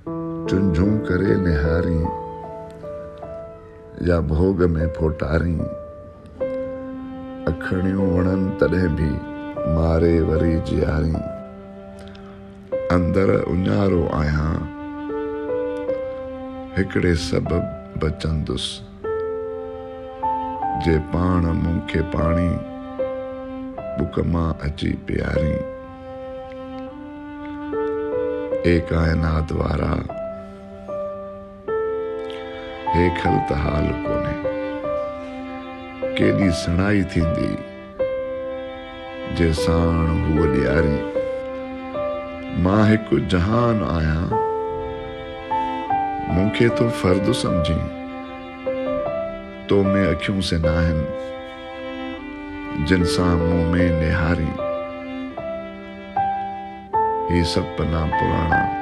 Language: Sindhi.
چنجهون ڪري نهارين يا ڀوڳ ۾ ڦوٽارين. اکڙيون وڻن تڏهن ڀي ماري وري جيارين. اندر اڃارو آهيان هڪڙي سبب بچندس. جي پاڻ مون کي پاڻي ٻڪ مان اچي پيارين. اي ڪائنات وارا! هي کل ته حال ڪونهي. ڪيڏي سڻائي ٿيندي جي ساڻ هوء ڏياري. مان هڪ جهان آهيان، مون کي ٿو فرد سمجهين. تو ۾ اکيون سي ناهن، جن سان مون ۾ نهارين. هي سڀ پنا پراڻا.